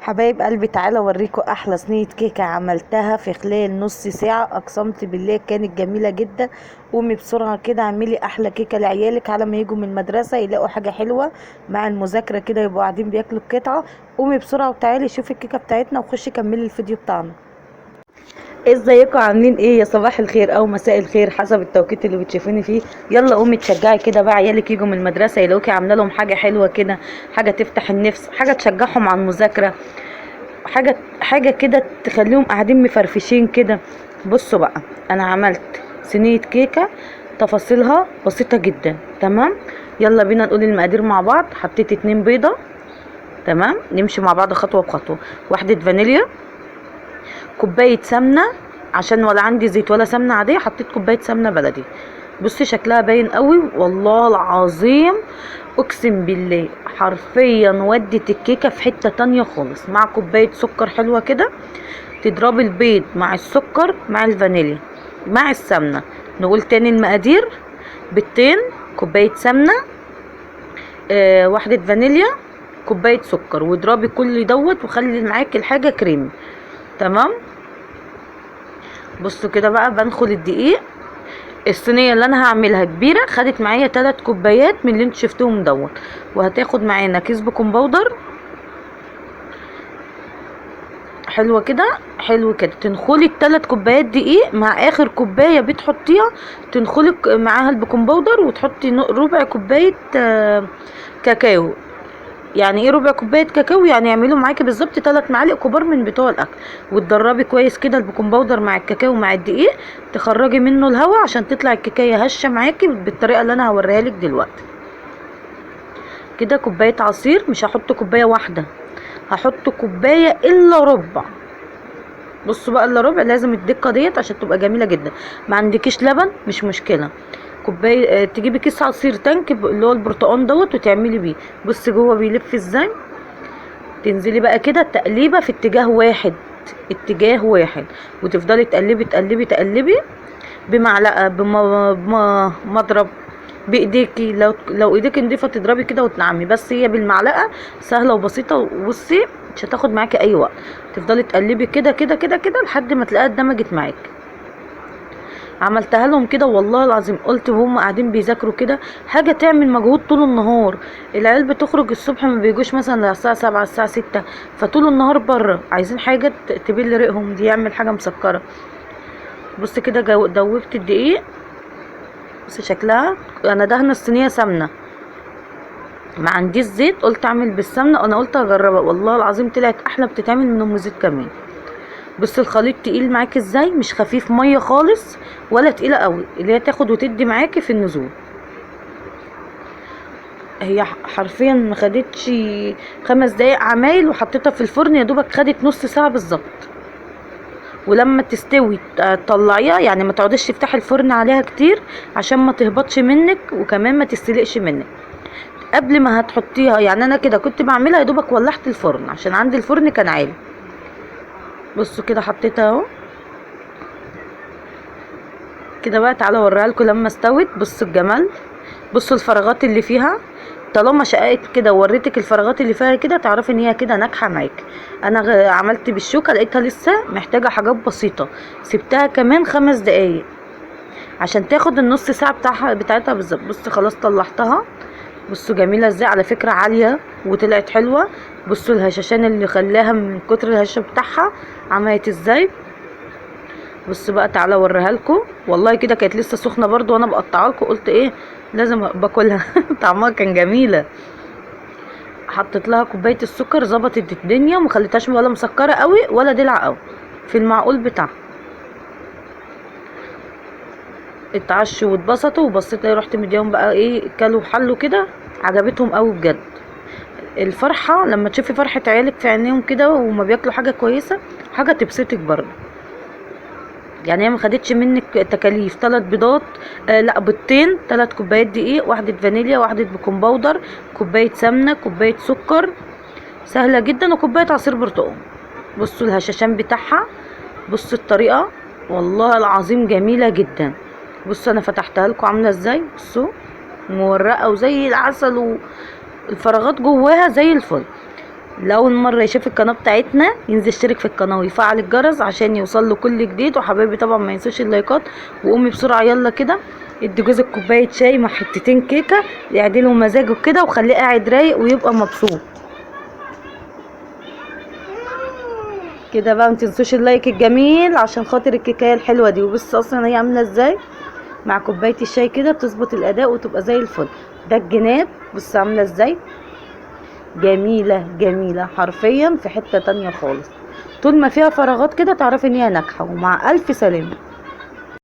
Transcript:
حبايب قلبي، تعالوا اوريكم احلى صينية كيكة عملتها في خلال نص ساعة. اقسمت بالله كانت جميلة جدا. قومي بسرعة كده اعملي احلى كيكة لعيالك على ما يجوا من المدرسة يلاقوا حاجة حلوة مع المذاكرة كده، يبقوا قاعدين بياكلوا القطعة. قومي بسرعة وتعالي شوفي الكيكه بتاعتنا وخشي كملي الفيديو بتاعنا. ازيكم عاملين ايه؟ يا صباح الخير او مساء الخير حسب التوقيت اللي بتشوفوني فيه. يلا قومي تشجعي كده بقى عيالك يجوا من المدرسة يلاقوكي عامله لهم حاجة حلوة كده، حاجة تفتح النفس، حاجة تشجعهم على المذاكرة، حاجة كده تخليهم قاعدين مفرفشين كده. بصوا بقى، انا عملت صينية كيكة تفاصيلها بسيطة جدا. تمام، يلا بينا نقول المقادير مع بعض. حطيت 2 بيضة، تمام، نمشي مع بعض خطوة بخطوة. 1 فانيليا، كوباية سمنه، عشان ولا عندي زيت ولا سمنه عادية حطيت كوباية سمنه بلدي. بصي شكلها باين قوي والله العظيم، اقسم بالله حرفيا ودت الكيكه في حتة تانية خالص. مع كوباية سكر حلوة كده، تضربي البيض مع السكر مع الفانيليا مع السمنة. نقول تاني المقادير: بيضتين، كوباية سمنه، 1 فانيليا، كوباية سكر، واضربي كل دوت وخلي معاكي الحاجة كريمي. تمام. بصوا كده بقى، بنخل الدقيق. الصينية اللي انا هعملها كبيرة، خدت معايا 3 كوبايات من اللي انتوا شفتوهم دوت، وهتاخد معانا كيس baking powder حلوة كده، حلو كده. تنخلي ال3 كوبايات دقيق مع اخر كوباية بتحطيها تنخلي معاها ال baking powder، وتحطي ربع كوباية كاكاو. يعني ايه ربع كوباية كاكاو؟ يعني يعملوا معاكي بالظبط 3 معالق كبار من بتوع الاكل. وتدربي كويس كده ال baking powder مع الكاكاو مع الدقيق، تخرجي منه الهواء عشان تطلع الكيكايه هشه معاكي بالطريقة اللي انا هوريها لك دلوقتي. كده كوباية عصير، مش هحط كوباية واحدة، هحط كوباية الا ربع. بصوا بقى، الا ربع لازم الدقة ديت عشان تبقى جميلة جدا. ما عندكيش لبن مش مشكلة، كوباية، تجيبي كيس عصير تانك اللي هو البرتقان دوت وتعملي بيه. بصي جوه بيلف ازاي. تنزلي بقى كده تقليبه في اتجاه واحد، اتجاه واحد، وتفضلي تقلبي تقلبي تقلبي بمعلقه، بمضرب، بايديكي. لو ايديكي نضيفه تضربي كده وتنعمي، بس هي بالمعلقه سهلة وبسيطة. وبصي مش هتاخد معاكي اي وقت، تفضلي تقلبي كده كده كده كده لحد ما تلاقيها اندمجت معاكي. عملتها لهم كده والله العظيم، قلت وهم قاعدين بيذاكروا كده حاجة تعمل مجهود طول النهار. العيال بتخرج الصبح ما بيجوش مثلا الساعة 7 الساعة 6، فطول النهار بره، عايزين حاجة تبل ريقهم دي، يعمل حاجة مسكره. بص كده دوبت الدقيق. بص شكلها، انا دهنه الصينية سمنه، ما عنديش زيت قلت اعمل بالسمنه، انا قلت اجربها والله العظيم طلعت احلى، بتتعمل من ام زيت كمان. بص الخليط تقيل معاكي ازاي، مش خفيف مية خالص ولا تقيلة قوي، اللي هي تاخد وتدي معاكي في النزول. هي حرفيا ما خدتش 5 دقايق عمايل، وحطيتها في الفرن يا دوبك خدت نص ساعة بالظبط. ولما تستوي تطلعيها، يعني ما تقعديش تفتحي الفرن عليها كتير عشان ما تهبطش منك، وكمان ما تستلقش منك قبل ما هتحطيها. يعني انا كده كنت بعملها يا دوبك ولعت الفرن عشان عندي الفرن كان عالي. بصوا كده حطيتها اهو كده بقى، تعالوا اوريها لكم لما استوت. بصوا الجمال، بصوا الفراغات اللي فيها. طالما شققت كده ووريتك الفراغات اللي فيها كده تعرفي ان هي كده ناجحة معاك. انا عملت بالشوكة لقيتها لسه محتاجه حاجات بسيطة، سبتها كمان 5 دقايق عشان تاخد النص ساعة بتاعتها بالظبط. بصوا خلاص طلعتها، بصوا جميلة ازاي، على فكرة عالية وطلعت حلوة. بصوا الهشاشان اللي خلاها من كتر الهشه بتاعها عملت ازاي. بصوا بقى تعالوا اوريها لكم، والله كده كانت لسه سخنة برضو وانا بقطعها لكم، قلت ايه لازم باكلها. طعمها كان جميلة. حطيت لها كوباية السكر، ظبطت الدنيا وما خليتهاش ولا مسكره قوي ولا دلع قوي، في المعقول بتاعها. اتعشوا واتبسطوا. وبصيت رحت مديهم بقى ايه، كلوا حلوا كده، عجبتهم قوي بجد. الفرحة لما تشوفي فرحه عيالك في عينيهم كده وما بياكلوا حاجة كويسة، حاجة تبسطك برضه. يعني هي ما خدتش منك تكاليف، 3 بيضات، لا بيضتين، 3 كوبايات دقيق، 1 فانيليا، 1 baking powder، كوباية سمنه، كوباية سكر، سهلة جدا، وكوبايه عصير برتقال. بصوا الهشاشان بتاعها، بصوا الطريقة والله العظيم جميلة جدا. بصوا انا فتحتها لكم عامله ازاي، بصوا مورقه وزي العسل والفراغات جواها زي الفل. لأول مرة يشوف القناة بتاعتنا ينزل يشترك في القناة ويفعل الجرس عشان يوصل له كل جديد. وحبايبي طبعا ما ينسوش اللايكات. وقومي بسرعة يلا كده ادي جوزك كوباية شاي مع حتتين كيكة يعدله مزاجه كده، وخليه قاعد رايق ويبقى مبسوط كده بقى. ما تنسوش ال like الجميل عشان خاطر الكيكايه الحلوة دي. وبص اصلا هي عامله ازاي مع كوباية الشاي كده، بتظبط الاداء وتبقى زي الفل. ده الجناب بص عامله ازاي، جميلة جميلة حرفيا في حتة تانية خالص. طول ما فيها فراغات كده تعرفي ان هي ناجحة. ومع الف سلامه.